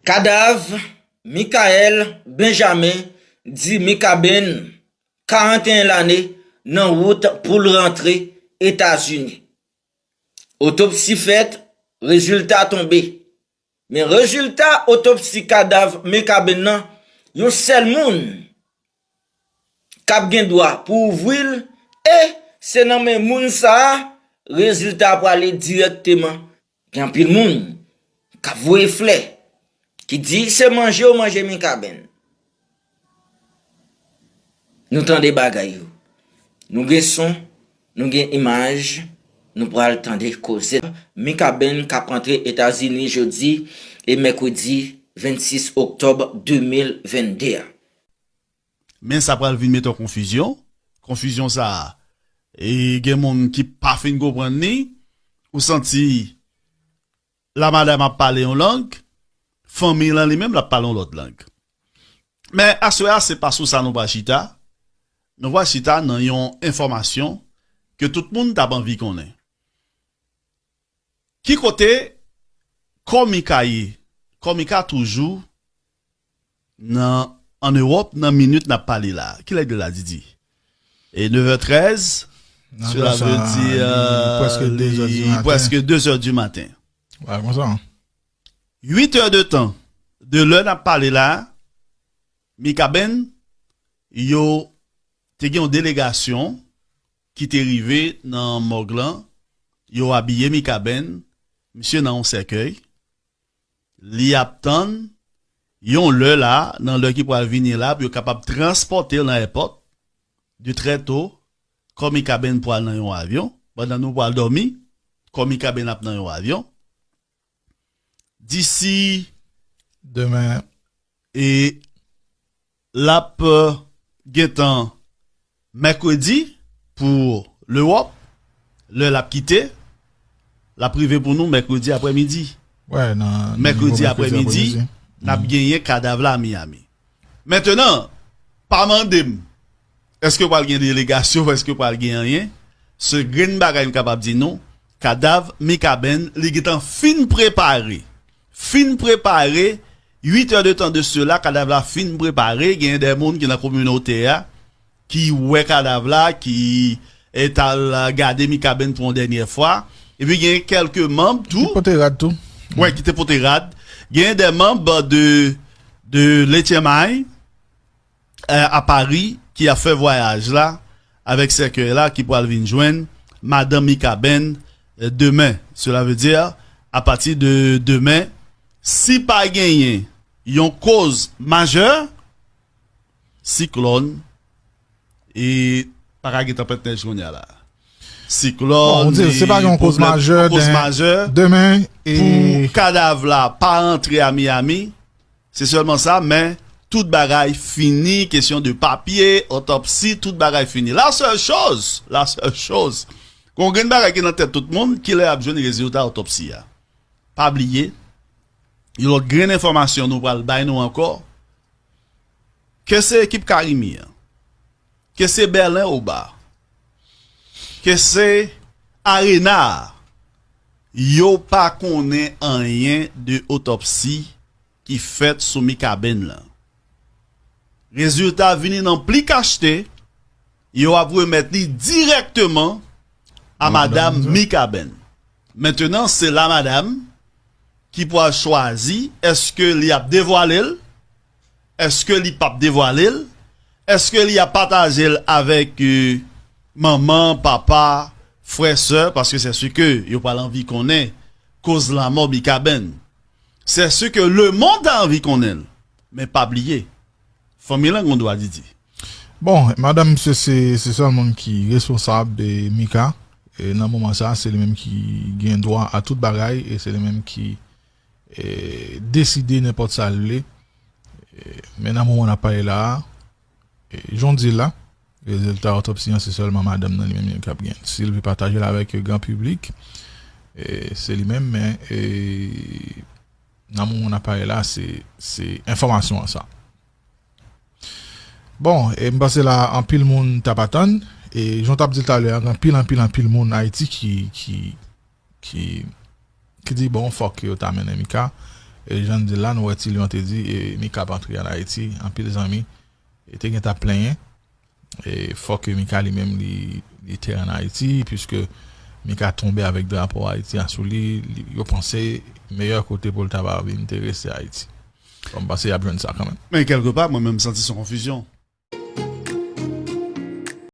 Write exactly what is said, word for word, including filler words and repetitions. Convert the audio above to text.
Kadav Michael Benjamin, di Mikaben, karannteyen lane, nan wout pou l rantre Etazini. Otopsi fèt, rezilta tonbe. Men rezilta otopsi kadav Mikaben nan, yon sèl moun k ap gen dwa pou ouvri l, e se nan men moun sa a rezilta a prale dirèkteman. Gen anpil moun k ap voye flè, ki di se manje yo manje Mikaben. Nou tande bagay yo. Nou gen son, nou gen imaj, nou pral tande koze. Mikaben k ap rantre Etazini jodi e mèkredi vennsis oktòb de mil vennde a. Men sa pral vin met an konfizyon. Konfizyon sa a, e gen moun ki pa fin konprann li. Ou santi la madanm ap pale yon lang, fanmi lan li menm l ap pale yon lòt lang. Men aswè a, se pa sou sa nou pral chita. Nou pral chita nan yon enfòmasyon ke tout moun t ap anvi konnen. Ki kote Kòmika ye? Kòmika toujou nan an Ewòp nan minit n ap pale la. Kilè l ye la, Didi? E nèf è trèz, cela veut dire prèske de zè di maten. Prèske de zè di maten. Wè, konsa. Uit è de tan de lè n ap pale la, Mikaben, yo te gen yon delegasyon ki te rive nan mòg lan, yo abiye Mikaben, misye nan yon sèkèy, li ap tann yon lè la, nan lè ki pral vini la, pou yo kapab transpòte l nan èpòt, de trè to, kò Mikaben pral nan yon avyon, pandan nou pral dòmi, kò Mikaben ap nan yon avyon. Disi demen, e l ap gentan mèkredi pou Lewòp, lè l ap kite, l ap rive pou nou mèkredi aprèmidi. Mèkredi aprèmidi, n ap genyen kadav la Miami. Mentenan, pa mande m èske pral gen delegasyon, èske pral gen anyen. Se grenn bagay m kapab di nou, kadav Mikaben, li gentan fin prepare. Fin prepare, uit è de tan de sela, kadav la fin prepare, genyen de moun ki nan kominote a, ki wè kadav la, ki e t al gade Mikaben pou yon dènyè fwa. Epi gen kèlke manm tou. Ki pote rad tou. Wè, ki te pote rad. Gen de manm de, de l'H M I, euh, a Pari, ki ap fè vwayaj la avèk sèkèy la, ki pral vin jwenn madanm Mikaben, euh, demen. Cela veut dire, apati de demen, si pa genyen yon koz majè, siklòn, e pa ka gen tanpèt nèj kounye a la. Siklòn, se pa gen yon koz majè demen pou kadav la pa antre a Miami. Se sèlman sa, men tout bagay fini, kesyon de papye, otopsi, tout bagay fini. La sèl choz, la sèl choz, gon grenn bagay ki nan tèt tout moun, kilè y ap jwenn rezilta otopsi a. Pa bliye, yon lòt grenn enfòmasyon nou pral bay nou ankò, ke se ekip Carimi an, ke se Berlin Oba, ke se Arena a, yo pa konnen anyen de otopsi ki fèt sou Mikaben lan. Rezilta vini nan pli kachte, yo ap remèt li dirèkteman a madanm Mikaben. Mentenan, se la madanm ki pral chwazi èske li ap devwale l, èske li p ap devwale l, èske li ap pataje l avèk, euh, manman, papa, frè, sè, paske se si ke yo pral anvi konnen koz lanmò Mikaben. Se si ke lemonn ta anvi konnen l. Men pa bliye, fanmi lan gon dwa Didi. Bon, madanm misye se, se sèl moun ki responsab, e, Mika. E nan moman sa, se li menm ki gen dwa a tout bagay, e se li menm ki, e, deside nenpòt sa l vle. E, men nan moman n ap pale la a, e, jan w di l la, rezilta otopsi an, se sèlman madanm nan li menm li k ap gen. Si l vle pataje l avèk gran piblik, e, se li menm, men, e, nan moman n ap pale la, se, se enfòmasyon an sa. Bon, e m panse la, anpil moun t ap atann, e jan w t ap di l talè a, gen anpil, anpil, anpil moun Ayiti ki, ki, ki, ki di, bon, fòk yo ta mennen Mika, E jan n di l la, nou wè Tilyon te di, e, Mika ap antre ann Ayiti, anpil zanmi, e te gen t ap plenyen, e fòk Mika li menm li, li te ann Ayiti, piske Mika tonbe avèk drapo Ayiti a sou li, li, yo panse meyè kote pou l ta va vin te rete se Ayiti. Bon, m panse y ap jwenn sa kanmenm. Men kèlkepa, mwen menm m santi se yon konfizyon.